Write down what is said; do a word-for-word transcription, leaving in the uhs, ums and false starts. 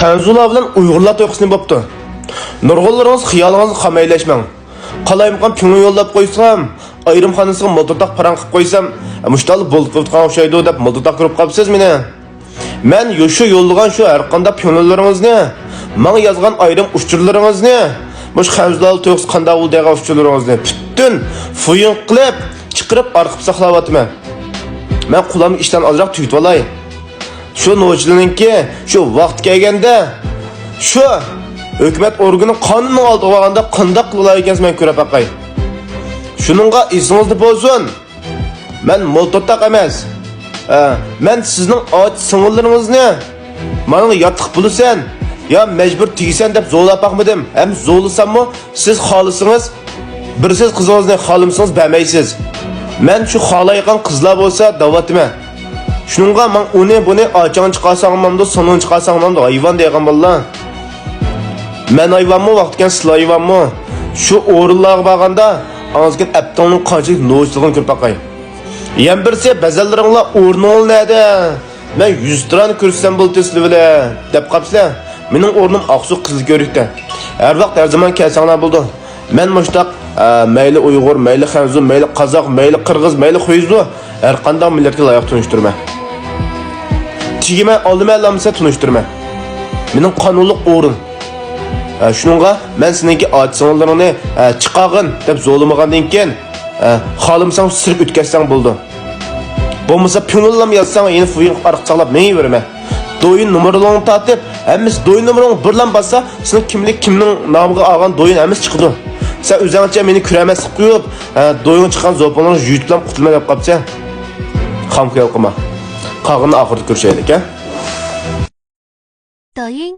خەنزۇلار بىلەن ئۇيغۇرلار توي قىلسىمۇ بوپتۇ. نۇرغۇنلىرىڭىز خىيالىڭىزنى قامايلاشماڭ. قالايمىقان پيۇڭنى يوللاپ قويسام، ئايرىم خانىسىغا مىلتىرتاق پاراڭ قىلىپ قويسام، مۇشتاللا بولۇپ قېلىۋاتقان ئوخشايدۇ دەپ مىلتىرتاق كۆرۈپ قاپسىز مېنى. مەن يوشۇ يوللىغان شۇ ھەرقانداق پيۇنلىرىڭىزنى، ماڭا يازغان ئايرىم ئۇچۇرلىرىڭىزنى، مۇشۇ خەنزۇلار توي قىلسا قانداق بولىدۇ دېگەن ئۇچۇرلىرىڭىزنى پۈتۈن فۇيۇڭ قىلىپ، چىقىرىپ ئارقا ساقلاۋاتىمەن. مەن قولۇمدىكى ئىشلارنى ئازراق تۈگىتىۋالاي. شۇ نوچىلىرنىڭكى شۇ ۋاقتى كەلگەندە، شۇ ھۆكۈمەت ئورگىنى قانۇننىڭ ئالدىغا بارغاندا قانداق قىلىۋالار ئىكەنسىز، مەن كۆرۈپ باقاي. شۇنىڭغا ئېسىڭىزدە بولسۇن، مەن مىلتىرتاق ئەمەس. ئە، مەن سىزنىڭ ئاچا سىڭىللىرىڭىزنى ماڭا ياتلىق بولىسەن يا مەجبۇر تېگىسەن دەپ زورلاپ باقمىدىم. ھەم زورلىساممۇ، سىز خالىسىڭىز بېرىسىز قىزىڭىزنى، خالىمىسىڭىز بەرمەيسىز. مەن شۇ خالايدىغان قىزلار بولسا دەۋاتىمەن. شۇنىڭغا ماڭ ئۇنى بۇنى ئاچاڭنى چىقارساڭ بولامدۇ، سۇنۇڭنى چىقارساڭ بولامدۇ، ھايۋان دەيدىغان بالىلار. مەن ھايۋانمۇ، ۋاقتى كەلسە سىلەر ھايۋانمۇ؟ شۇ ئورۇنلارغا بارغاندا ئاڭزىكىن ئەپتىڭنىڭ قانچىلىك نوچىلىقىنى كۆرۈپ باقاي. يەنە بىرسى، بەزەنلىرىڭلار ئورنۇڭلار نەدە؟ مەن يۈز تىران كۆرسەتسەم بولىدۇ سىلەر بىلەن دەپ قاپسىلەر. مېنىڭ ئورنۇم ئاقسۇ قىزىلكۆۋرۈكتە. ھەر ۋاقىت، ھەر زامان كەلسەڭلار بولىدۇ. مەن مۇشتاق، ئە، مەيلى ئۇيغۇر، مەيلى خەنزۇ، مەيلى قازاق، مەيلى قىرغىز، مەيلى خۇيزۇ، ھەر قانداق مىللەتكە لايىق تونۇشتۇرىمەن. تېگىمەن، ئالىمەن، ئالمىسا تونۇشتۇرىمەن. مېنىڭ قانۇنلۇق ئورۇن. ئە، شۇنىڭغا مەن سېنىڭكى ئاچا سىڭىللىرىڭنى، ئە، چىقارغىن دەپ زورلىمىغاندىن كېيىن، ئە، خالىمىساڭ سىرىپ ئۆتكەزسەڭ بولىدۇ. بولمىسا پيۇنلام يازساڭ يەنە فۇيۇڭ ئارقا ساقلاپ مېڭىۋېرىمەن. دويىن نومۇرلىرىڭنى تارتىپ، ھەممىسى دويىن نومۇرۇڭنى بىرلام باسسا، سېنىڭ كىملىك كىمنىڭ نامىغا ئالغان دويىن ھەممىسى چىقىدۇ. سەن ئۆزۈڭچە مېنى كۆرەلمەسلىك قويۇپ، ھە، دويىڭ چىققان زوپۇڭلارنى يۇيۇتۇپلا قۇتۇلىمەن دەپ قاپسەن. خام خىيال قىلما. قالغىنىنى ئاخىرىدا كۆرۈشەيلى، ھە؟ دويىن